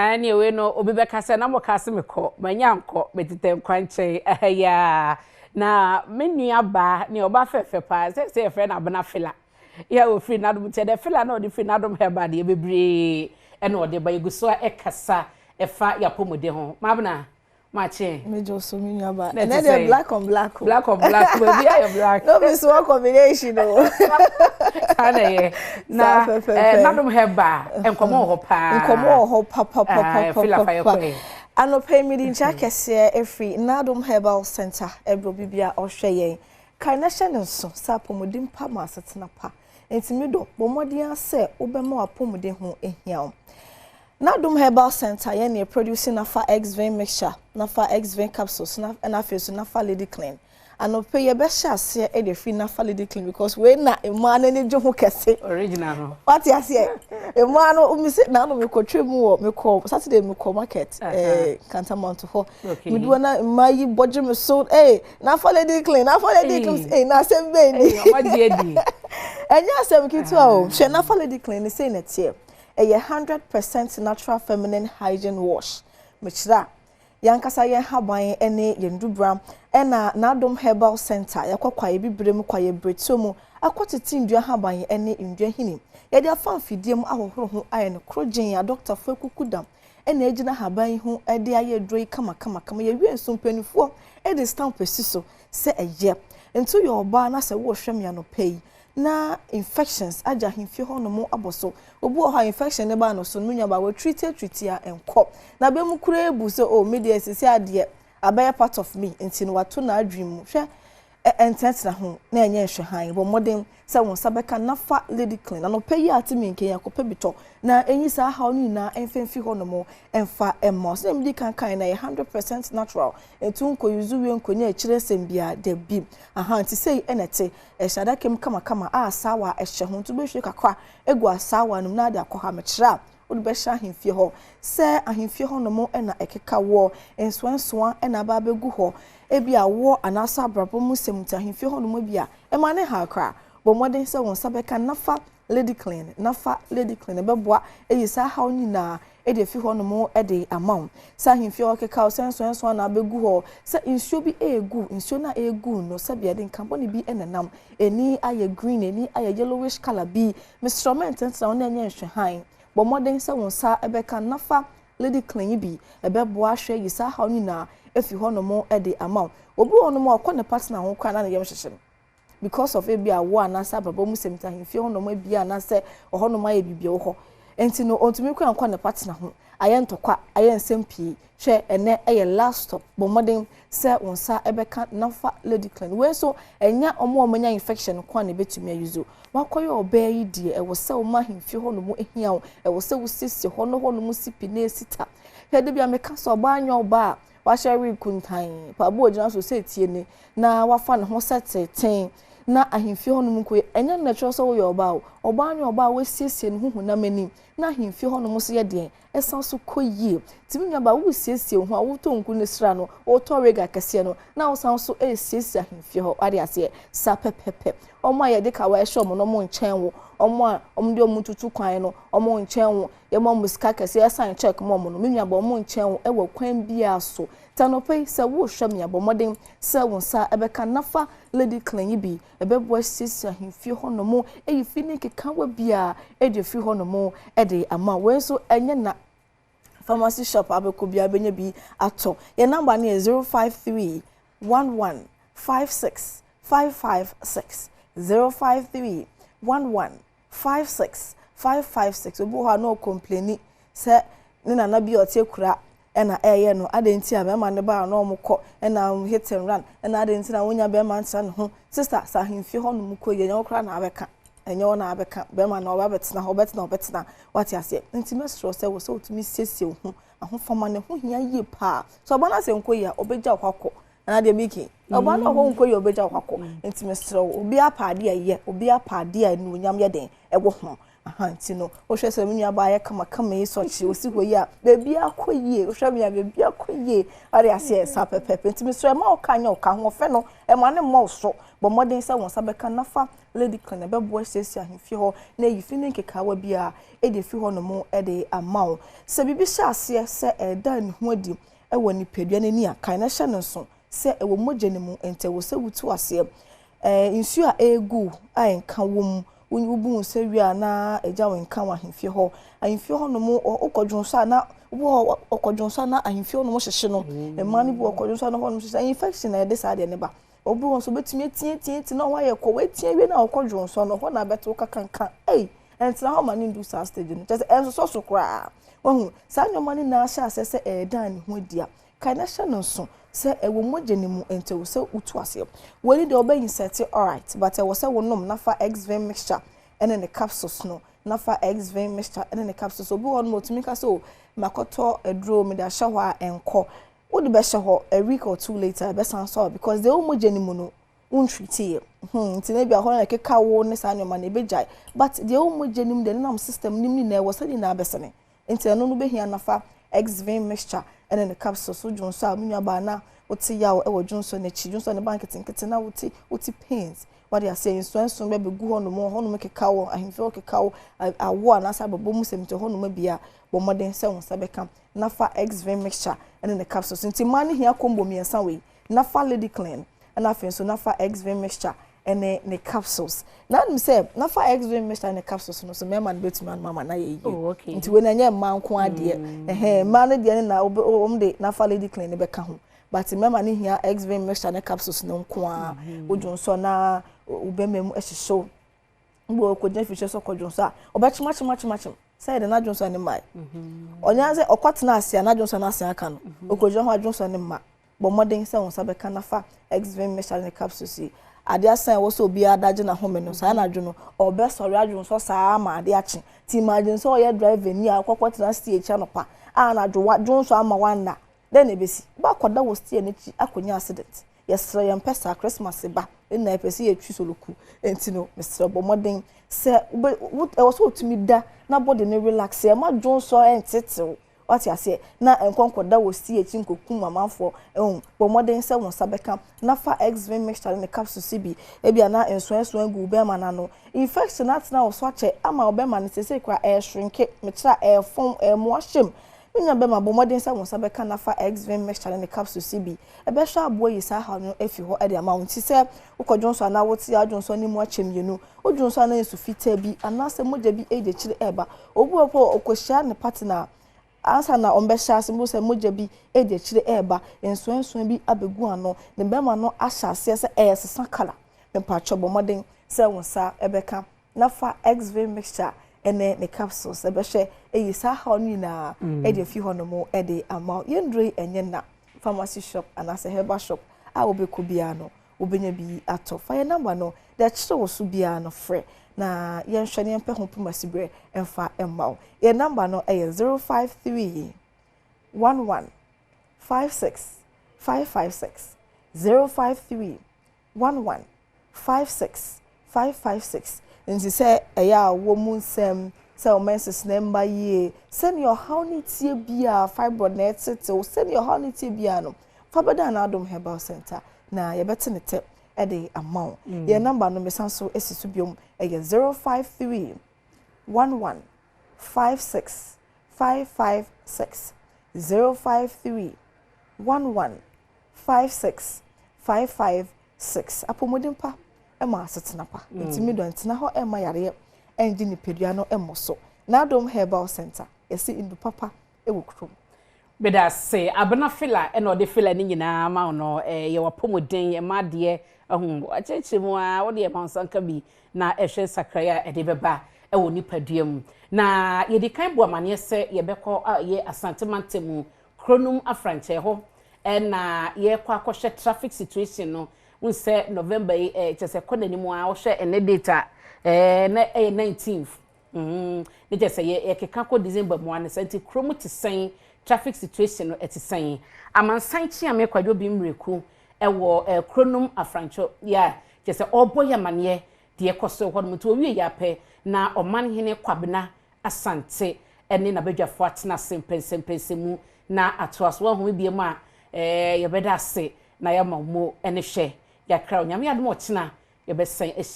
Ɛne wei no obi bɛka sɛ na mo ka sɛ mekɔ manya nkɔ metetɛ nkwankyɛn ɛyɛ. Na me nua baa ne ɔba fɛfɛ paa sɛ yɛfrɛ no Abena Fila yɛ ofiri N'adom kyɛ dɛ Fila na ɔde firi N'adom Herbal deɛ bebree ɛna ɔde ba. Yɛgu so a ɛkasa ɛfa yɛapɔmuden ho. Maabena makye. Mejo so, me nua ba. Ɛnɛ deɛ, black on black o. Black on black, baabi ayɛ black. No be small combination o. Saa na ɛyɛ na N'adom Herbal, nkɔmɔ wɔ hɔ paa. Nkɔmɔ wɔ hɔ papapapapa. Fa yɛ kɔ. Anɔpɛ yi mede nkyɛn kɛseɛ efiri N'adom Herbal Center ɛbrɛ obi a ɔhwɛ yɛn. Kae na hyɛ ne nso sɛ apɔmuden pa ma asetena pa. Nti mi dɔ, bɔ mmɔden asɛ wobɛma w'apɔmuden ho ehia wo. N'adom Herbal Center, yɛn ne producing Nafa X-Vein mixture, Nafa X-Vein capsules, na ɛna afei so Nafa Lady Clean. Anɔpɛ yɛbɛhyɛ aseɛ ɛde firi Nafa Lady Clean because wei na mmaa n'ani gye ho kɛse. Original no. Wate aseɛ, mmaa no mi se naanu mi kɔ twɛ mu wɔ mi kɔ Saturday, mi kɔ market Kantamanto hɔ. Mi du na mmaa yi bɔgye mi so, Nafa Lady Clean, Nafa Lady Clean, na asɛm bɛyɛ ni. Ɔmo adi. Ɛnyɛ asɛm ketewa o. Hwɛ, Nafa Lady Clean ne sei na ɛteɛ. Ɛyɛ 100% natural feminine hygiene wash. Mekyerɛ a, yɛnkasa yɛn haban ne yɛn dubra ɛna N'adom Herbal Center yɛkɔ kwaeɛ bibire mu, kwaeɛ biretuo mu, akɔtete ndua haban ne ndua hini. Yɛde afa mfidie mu ahohoro ho ayɛ no koro gyen. Adɔktafo akuku dam ɛna egyina haban yi ho de ayɛ aduro yi kamakamakama. Yɛwie nso, mpanimfoɔ de stamp esi so sɛ ɛyɛ. Nti yɛ ɔbaa na sɛ wɔrehwɛ me anɔpɛ yi na infections agya ahemfie hɔnom abɔ so, obi wɔ hɔ a infection ne ba no so no nyaba wɔ treat treat a nkɔ na bɛ mu kura ebu sɛ, "Oh, me deɛ, sisi adeɛ abɛyɛ part of me," nti no wato n'adwene mu. Hwɛ, ɛntɛntena ho na ɛnyɛ nhwɛ han. Bɔ mmɔden sɛ wɔn nsa bɛka Nafa Lady Clean anɔpɛ yi a ate mi nkɛyɛ akɔpɛ bi tɔ na enyi saa haw no nyinaa mfɛmfi hɔnom ɛmfa ɛma ɔsɛ ɛmi di kankan na yɛ 100% natural. Etu nkɔ yuzu wie nkɔnya akyire nsɛm bia dabi aha. Nti sei ɛna ɛte, ɛhyɛ adaka mu kamakama a asaawa ɛhyɛ ho. Nti wobɛhwie kakra egu asaawa no mu na ade akɔ ha. Mekyerɛ a, wode bɛhyɛ ahemfie hɔ sɛ ahemfie hɔnom ɛna ɛkeka wɔ nsoansoa ɛna aba abɛgu hɔ. Ebi awɔ anaasɛ abrabɔ mu sɛm nti ahemfie hɔnom bi a ɛma ne ha akora. Bɔ mmɔden sɛ wɔn nsa bɛka Nafa Lady Clean. Nafa Lady Clean ɛbɛboa eyi saa haw nyinaa ɛde efi hɔnom ɛde ama wo. Sɛ ahemfie hɔ keka wo sɛ nsoansoa na abɛgu hɔ, sɛ nsuo bi egu nsuo na egu no, sɛbi ɛde nkabɔne bi ɛnenam eni ayɛ green, eni ayɛ yellowish colour bi, mesrɛ mɛntɛntɛn wɔn na ɛnyɛ nhwɛhan. Bɔ mmɔden sɛ wɔn nsa ɛbɛka Nafa Lady Clean yi bi, ɛbɛboa ahwɛ yi saa haw nyinaa efi hɔnom ɛde ama wo. Obi wɔ hɔnom a ɔkɔ ne partner ho koraa na ne yam hyehyɛ no because of ebi awo anaasɛ abrabɔ mu sɛm ahemfie hɔnom ebi anaasɛ ɔhɔnom ayɛ biribi wɔ hɔ nti no ɔntumi kora nkɔ ne partner ho, ayɛ ntɔkwa, ayɛ nsɛm pii. Hwɛ, ɛnɛ ɛyɛ last stop. Bɔ mmɔden sɛ wɔn nsa ɛbɛka Nafa Lady Clean. Wei nso ɛnya ɔmo a ɔmo nya infection kwan na ebɛtumi ayuzo. Wakɔyɛ ɔbaa yi deɛ, ɛwɔ sɛ ɔmo ahemfie hɔnom ehia wo, ɛwɔ sɛ wosiesie hɔ no hɔnom si pi na esi ta. Hwɛ, de bi a meka sɛ ɔbaa nyɛ ɔbaa a wahyɛ wig kuntan paabo ogyina so sɛ etie ni na wafa ne ho sɛ teten na ahemfie hɔnom nko. Ɛnyɛ no kyerɛ sɛ woyɛ ɔbaa o. Ɔbaa ne ɔbaa a wasiesie ne ho honam anim na ahemfie hɔnom nso yɛ deɛn ɛsan so kɔ yie. Tìmi nuaba, wosiesie wo ho a, wotɔ nku ne sra no, wotɔ wig akɛseɛ no na wosan so esiesie ahemfie hɔ wade aseɛ saa pɛpɛpɛ. Ɔmo a yɛde kawa ɛhyɛ ɔmo no, ɔmo nkyɛn wo. Ɔmo a ɔmo de ɔmo tutu kwan no, ɔmo nkyɛn wo. Yɛma ɔmo sika kɛseɛ, ɛsan check ma ɔmo no, me nuaba, ɔmo nkyɛn wo ɛwɔ kwan biara so. Tanɔpɛ yi sɛ wohwɛ me, abɔ mmɔden sɛ wo nsa ɛbɛka Nafa Lady Clean yi bi, ɛbɛboa siesie ahemfie hɔnom, ɛyi fi ne nkekawa biara ɛde firi hɔnom ɛde ama. Wei nso ɛnyɛ na pharmacy shop abɛkɔ biara bɛnya bi atɔ. Yɛn number no yɛ 0531156556, 0531156556. Obi wɔ hɔ a na ɔcomplaini sɛ ne nana bi a ɔte kura ɛna ɛyɛ no adeɛ nti a bɛrima ne ba a na ɔmo kɔ ɛna hit and run ɛna adeɛ nti na wonya bɛrima ntena ne ho. Sister, sɛ ahemfie hɔ nom kɔ yie, ɛnyɛ wo koraa na abɛka, ɛnyɛ wo na abɛka. Bɛrima na ɔba abɛtena hɔ, ɔbɛtena, ɔbɛtena, wate aseɛ? Nti mɛsrɛ sɛ wɔ sɛ wotumi siesie wo ho. Ahofama ne ho hia yie paa. So ɔba no asɛ nkɔ yie a, ɔbɛgya wo hɔ akɔ anaa deɛ miki ɔba no ɔhɔ nkɔ yie, ɔbɛgya wo hɔ akɔ. Nti mesrɛ wo, obi apa adeɛ a ɛyɛ, obi apa adeɛ a ɛnuonyam yɛ den ɛwɔ ho. Aha, nti no, wohwɛ sɛ me nuabaa yɛ kamakama yi sɔkye, osi hɔ yi a, baabi akɔ yie, wohwɛ me a, baabi akɔ yie, ɔde aseɛ saa pɛpɛɛpɛ. Nti mesrɛ ma wo ka nyɛ wo ka, ahoɔfɛ no, ɛma ne mmɔ wo so. Bɔ mmɔden sɛ wo nsa bɛka na fa Lady Clean ɛbɛboa asiesie ahemfie hɔ na ayi fi ne nkekaawa bi a ɛde afi hɔ nom de ama wo. Sɛ biribi hyɛ aseɛ sɛ ɛreda ne ho adi wɔ nipadua no ani a, kae na hyɛ no nso sɛ ɛwɔ mogya no mu, enti ɛwɔ sɛ wutu aseɛ. Ɛɛ, nsuo a ɛregu a nka wɔ mu, wobu wo nsa wie a na agya wo nka wɔ ahemfie hɔ. Ahemfie hɔ nom, wokɔ dwonsɔ a na, wobi wɔ hɔ ɔkɔ dwonsɔ a na ahemfie hɔ nom hyehye no. Mmaa no bi wɔ kɔ dwonsɔ a na hɔ nom hyehye. Infection na ɛde saa adeɛ no ba. Obi wɔ hɔ nso obetumi atiatiatia na hɔ ayɛ kɔ, watia wie na ɔkɔ dwonsɔ no, hɔ na abɛto wo kakanka. Ei, ɛntena hɔ ma no ndu saa stage no. Kyerɛ sɛ ɛnsosɔ so koraa. Wahu, saa nneɛma no nyinaa hyɛ aseɛ sɛ ɛredan ne ho adi a, Kae na hyɛ no nso sɛ ɛwɔ mogya no mu nti ɛwɔ sɛ wotu aseɛ. Wei no deɛ wobɛ insert alright but ɛwɔ sɛ wonom na fa Xvim mixture ɛne ne capsules no na fa Xvim mixture ɛne ne capsules. Obi wɔ hɔ nom otumi ka sɛ oh makɔtɔ aduro mede ahyɛ hɔ a ɛnkɔ. Wode bɛhyɛ hɔ a week or two later ɛbɛsan asɔ because deɛ ɛwɔ mogya no mu no wo ntreat yɛ. Hmm nti na ebia hɔ na ɛkeka wo ne saa nneɛma no ɛbɛgyae but deɛ ɛwɔ mogya no mu deɛ ɛnenam system no mu nyinaa ɛwɔ sɛ ne nyinaa bɛsene. Nti ɛno no bɛhia na fa Xvim mixture ne ne capsule so dwonsɔ a me nuabaa na wote yaw wɔ dwonsɔ no akyi, dwonsɔ no ba nketenkete na wote wote pains, wate aseɛ, nsuansuan bi abɛgu hɔnom, hɔnom keka wo, ahemfie hɔ keka wo, awo anaasɛ abɛbɔ mu sɛm nti hɔnom abi a, bɔ mmɔden sɛ wo nsa bɛka na fa Xvim mixture ne ne capsules. Nti mmaa no hia combo mmiɛnsa wei, na fa Lady Clean, ɛna afei nso na fa Xvim mixture ne ne capsules. Na nim sɛ na fa Xvim mixture ne capsules no so mmarima no bɛtumi anom ama no ayɛ yie. Oh, okay. Nti wei na ɛnyɛ mmaa nko adeɛ. Ɛhɛn, mmaa no deɛ no na wɔn de na fa Lady Clean no bɛka ho. But mmarima no hia Xvim mixture ne capsules no nko ara. Wodwo nsɔ na wo bɛrima mu hyehye wo. Wobɛ ɔkɔgyina fikyire sɛ ɔkɔdwo nsɔ a, ɔbɛkyemakyemakyemakyem sɛ yɛde n'adwonsɔ no mmae. Ɔnyɛ sɛ ɔkɔtena ase a n'adwonsɔ no asen aka no. Ɔkɔgyina hɔ adwonsɔ no mma. Bɔ mmɔden sɛ wo nsa bɛka na fa Xvim mixture ne capsules yi. Ade asa a ɛwɔ sɛ obiara da gye n'ahome no, saa anadwo no, ɔbɛsɔre adwonsɔ saa ara ma ade akye. Nti imagine sɛ ɔyɛ driver ni a ɔkɔkɔtena steer akyi anɔpa a anadwo wadwonsɔ ama wanna. Dɛn na ɛbɛsi? Wobɛakɔda wɔ steer no akyi akɔnya accident. Yɛsrɛ yɛmpɛ saa, Christmas ba na yɛpɛ sɛ yɛtwi soloku. Nti no, mesrɛ bɔ mmɔden sɛ wobɛ, wo, ɛwɔ sɛ wotumi da na body no relax, ɛmma dwonsɔ ntetew. Wate aseɛ? Na nkɔ nkɔda wɔ sea akyi nkɔkum amanfoɔ. Ɛhu? Bɔ mmɔden sɛ wo nsa bɛka na fa Xvim mixture ne ne capsules bi. Ebia na nsuansuan gu wo bɛrima no ano. Infection atena wo so akyɛ ama wo bɛrima no seesei koraa ɛreshrinke, mekyerɛ a ɛrefɔn, ɛremoa hyem. Me nua bɛrima, bɔ mmɔden sɛ wo nsa bɛka na fa Xvim mixture ne ne capsules bi. Ɛbɛhwɛ aboa ayi saa haw no afi hɔ de ama wo. Nti sɛ wokɔdwonsɔ anaa wote adwonsɔ no mu akyɛ mmienu, wodwonsɔ a na nsu fitaa bi anaasɛ mogya bi redi akyire reba. Obi wɔ hɔ mpo a, ɔkɔhyia ne partner a, ansa na wɔbɛhyɛ ase no, wobɛhu sɛ mogya bi redi akyire reba, nsuansuan bi abɛgu ano, ne bɛrima no ahyɛ aseɛ sɛ ɛresesa colour. Mepakyɛw bɔ mmɔden sɛ wo nsa bɛka na fa Xvim mixture ne ne capsules bɛhwɛ ayi saa haw no nyinaa de afi hɔnom de ama wo. Yɛn nnuro yi ɛnyɛ nna, pharmacy shop anaasɛ herbal shop a wobɛkɔ biara no, wobɛnya bi atɔ. Fa yɛn namba no, deɛ ɛkyerɛ wo so biara no frɛ na yɛnhwɛ na yɛmpɛ ho pomasiberɛ mfa mma wo. Yɛn namba no yɛ 053 11 56 556, 053 11 56 556. Nti sɛ ɛyɛ a wɔ mu nsɛm sɛ wo menses no mma yie, sɛnea ɔhaw no teɛ biara, fibroid na ɛtetew, sɛnea ɔhaw no teɛ biara no, fa bɛda Anadom Herbal Center na yɛbɛte ne tɛ de ama wo. Yɛn namba no mesan so si so biom, ɛyɛ 053 11 56 556, 053 11 56 556. Apɔmuden pa ma asetena pa. Enti me dɔ, ntena hɔ mma yareɛ ngye nipadua no mmɔ so. N'Adom Herbal Centre, yɛse ndu papa wɔ kurom. Medase. Abena Fila na ɔde fila no nyinaa ama wo no. Ɛyɛ w'apɔmuden, ɛma adeɛ ahu. Wakyerɛkyerɛ mu ara, wo deɛ ma wo nsa nka bi na hwɛ nsakraeɛ a ɛde bɛba wɔ nipadua mu. Na yɛdi kan bɔ amaneɛ sɛ yɛbɛkɔ yɛ Asante mantam mu kuro no mu afrankyɛɛ hɔ na yɛrekɔ akɔhwɛ traffic situation no. Wohu sɛ November yi kyerɛ sɛ ɛkɔ n'anim ara, wohwɛ ɛnnɛ date a, na ɛyɛ 19th. Mm, ne kyerɛ sɛ yɛ yɛkeka kɔ December mu ara ne saa nti kurom te sɛn, traffic situation no ɛte sɛn? Amansan Kyeame Kwadwo Bimreku ɛwɔ eh, Kronom Afrancho, yeah, kyerɛ sɛ ɔrebɔ yɛ amaneɛ deɛ ɛkɔ so hɔ nom nti ɔwie yɛ apɛ. Na Ɔmanhene Kwabena Asante ne n'abadwafoɔ atena ase mpɛnsɛmpɛnsɛmu na atoa so. Woahu me biom a, yɛbɛda ase na yɛama wo mo ne hwɛ. Yɛakra wo. Nyame adom a ɔkyena yɛbɛsan ahyia.